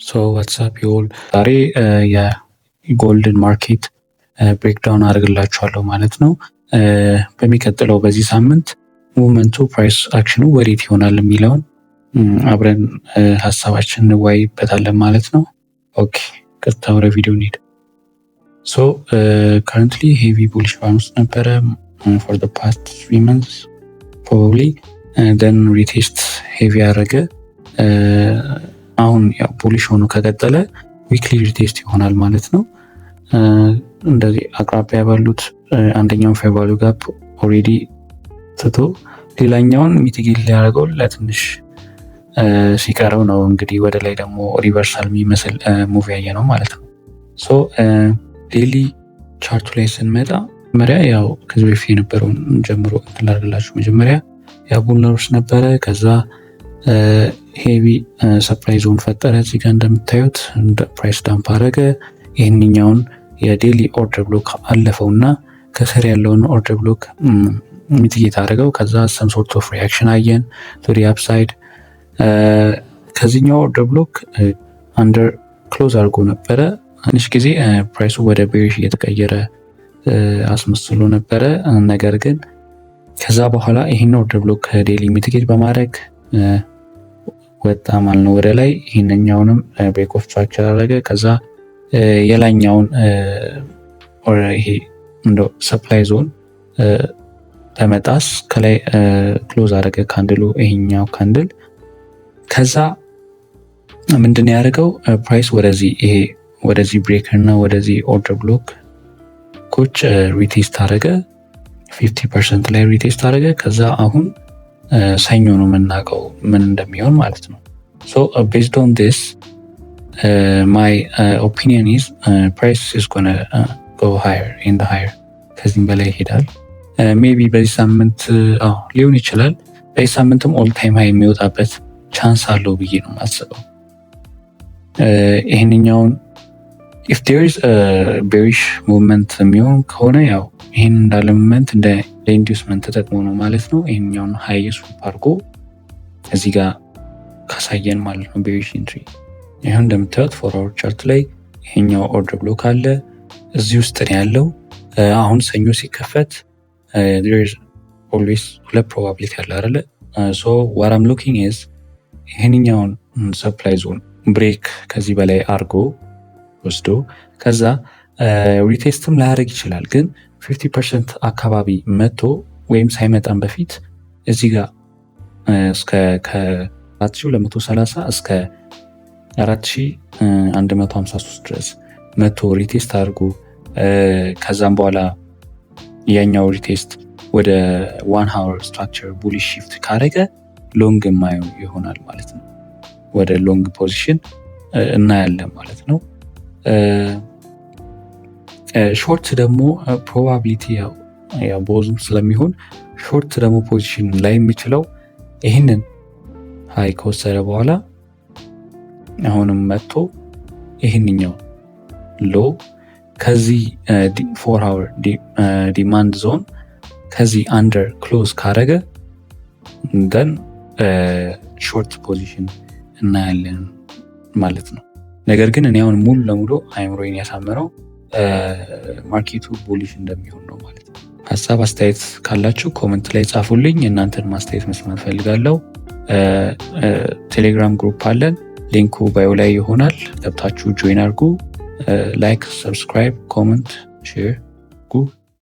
So what's up, y'all? ዛሬ የ gold ን market breakdown አድርግላችኋለሁ ማለት ነው። በሚቀጥለው በዚህ ሳምንት movement ኡ፣ price action ኑ ወዴት ይሆናል የሚለውን አብረን ሀሳባችን እንወያይበታለን ማለት ነው። Okay፣ ቀጥታ ወደ ቪዲዮ እንሂድ። So currently heavy bullish run ውስጥ ነበረ for the past 3 months probably፣ then retest heavy ያደረገ። አሁን ያው bullish ሆኖ ከቀጠለ weekly retest ይሆናል ማለት ነው። እንደዚህ አቅራቢያ ባሉት አንደኛውን fair value gap already ትቶ ሌላኛውን mitigate ሊያደርገው ለትንሽ ሲቀረው ነው እንግዲህ ወደ ላይ ደግሞ reversal የሚመስል move ያየ ነው ማለት ነው። So daily chart ኡ ላይ ስንመጣ መጀመሪያ ያው ከዚህ በፊት የነበረውን ጀምሮ እንትን ላድርግላችሁ። መጀመሪያ ያው bull run ውስጥ ነበረ። ከዛ heavy supply zone ፈጠረ። እዚህ ጋር እንደምታዩት price dump አረገ። ይህንኛውን የ daily order block አለፈው እና ከስር ያለውን order block mitigate አድርገው ከዛ some sort of reaction አየን to the upside። ከዚህኛው order block under close አድርጎ ነበረ። ትንሽ ጊዜ price ኡ ወደ bearish እየተቀየረ አስመስሎ ነበረ። ነገር ግን ከዛ በኋላ ይህን order block ከ daily mitigate በማድረግ ወጣ ማለት ነው ወደ ላይ። ይህንኛውንም break of structure አደረገ። ከዛ የላይኛውን ይሄ እንደው supply zone ለመጣስ ከላይ close አደረገ candle ኡ፣ ይሄኛው candle። ከዛ ምንድን ያደረገው? Price ወደዚህ ይሄ ወደዚህ breaker እና ወደዚህ order block ኮች retest አደረገ። 50% ላይ retest አደረገ። ከዛ አሁን ሰኞ ነው የምናውቀው ምን እንደሚሆን ማለት ነው። So based on this, my opinion is price is gonna go higher and higher፣ ከዚህም በላይ ይሄዳል። Maybe በዚህ ሳምንት ሊሆን ይችላል። በዚህ ሳምንትም all time high የሚወጣበት chance አለው ብዬ ነው የማስበው። ይህንኛውን if there is bearish movement የሚሆን ከሆነ ያው ይህን እንዳለ movement እንደ inducement ተጠቅሞ ነው ማለት ነው። ይህኛውን high sweep አድርጎ እዚህ ጋር ካሳየን ማለት ነው bearish entry። ይሁን እንደምታዩት 4 hour chart ላይ ይሄኛው order block አለ፣ እዚህ ውስጥ ነው ያለው። አሁን ሰኞ ሲከፈት always ሁለት probability አለ አይደለ? So what I'm looking is ይህንኛውን supply zone break ከዚህ በላይ አርጎ ወስዶ ከዛ retest ም ላያደርግ ይችላል፣ ግን 50% አካባቢ መጥቶ ወይም ሳይመጣም በፊት እዚህ ጋር እስከ ከ4230 እስከ 4153 ድረስ መቶ retest አድርጎ ከዛም በኋላ ያኛው retest ወደ 1 hour structure bullish shift ካደረገ long የማየው ይሆናል ማለት ነው። ወደ long position እናያለን ማለት ነው። Short ደግሞ probability ያው ቦዙም ስለሚሆን short ደግሞ position ላይ የሚችለው ይህንን high ከወሰደ በኋላ አሁንም መጥቶ ይህንኛው low ከዚህ 4 hour demand zone ከዚህ under close ካረገ then short position እናያለን ማለት ነው። ነገር ግን እኔ አሁን ሙሉ ለሙሉ አይምሮዬን ያሳመነው market ኡ bullish እንደሚሆን ነው ማለት ነው። ሀሳብ አስተያየት ካላችሁ comment ላይ ጻፉልኝ። እናንተን ማስተያየት መስማት ፈልጋለሁ። ቴሌግራም group አለን። Link ኡ bio ላይ ይሆናል። ገብታችሁ join አድርጉ። Like፣ subscribe፣ comment፣ share አድርጉ።